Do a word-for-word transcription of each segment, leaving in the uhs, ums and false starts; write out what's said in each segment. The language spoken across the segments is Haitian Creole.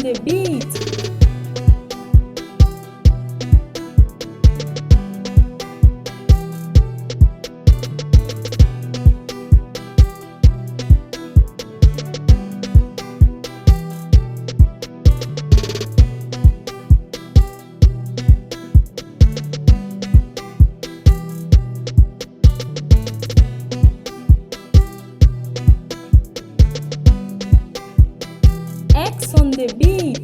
the beat. X on the beat.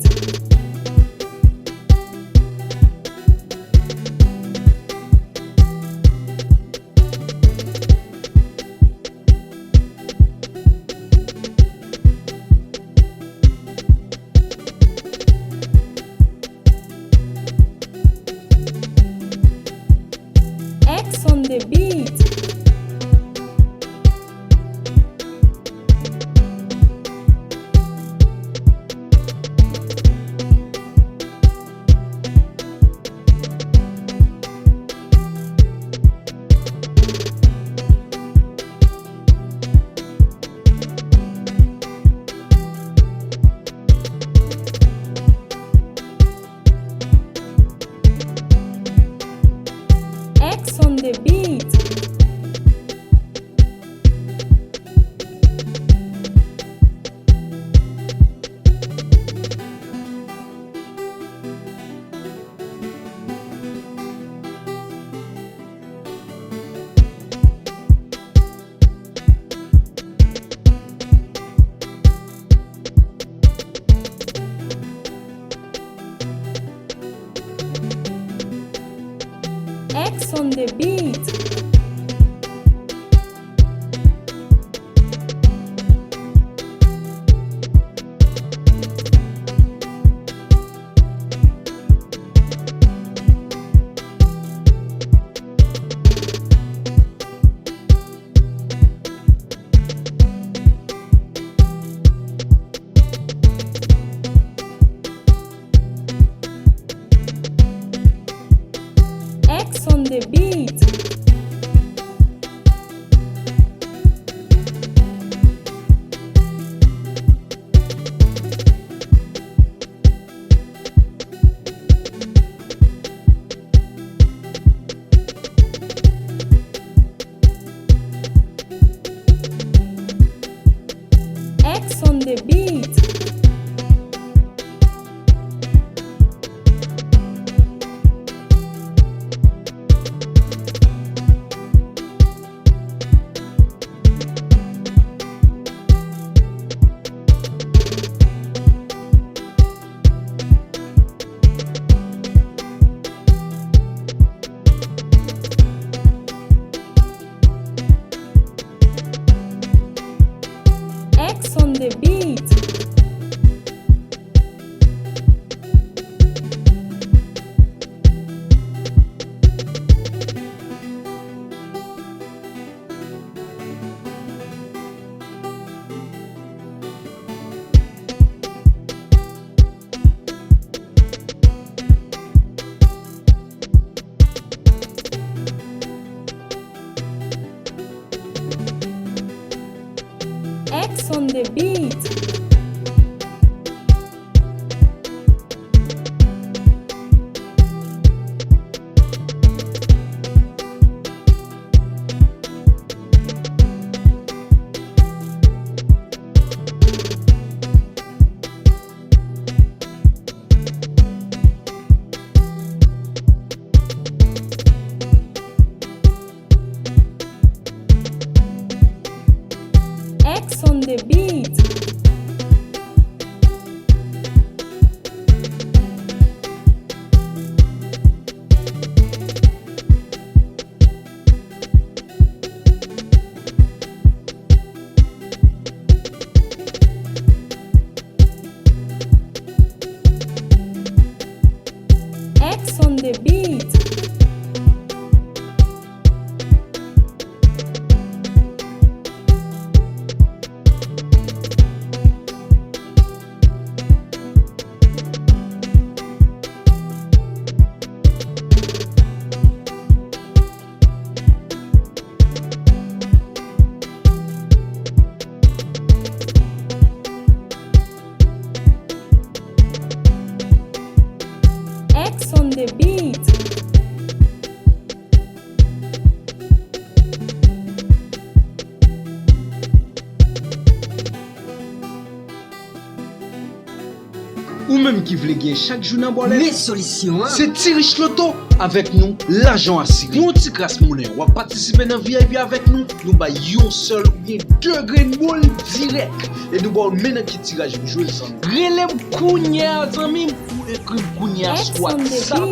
X on the beat. X on the beat. X on the beat. X on the beat. X on the beat. X on the beat. X on the beat. X on the beat. X on the beat. the beat. Ou menm ki vle gen chak jou nan bòlèt, men solisyon an se Ti Rich Loto. Avèk nou, lajan w asire. Pou yon ti kras monnen, w ap patisipe nan V I P avèk nou. Nou bay yon sèl oubyen de grenn boul dirèk. E nou ba w men nan ki tiraj pou jwe l, zanmi. Rele m kounye a, zanmi m, ou ekri m kounye a sou WhatsApp.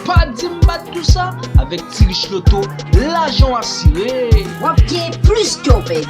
Pa di m bat tou sa. Avèk Ti Rich Loto, lajan w asire. W ap gen plis ke w pèdi.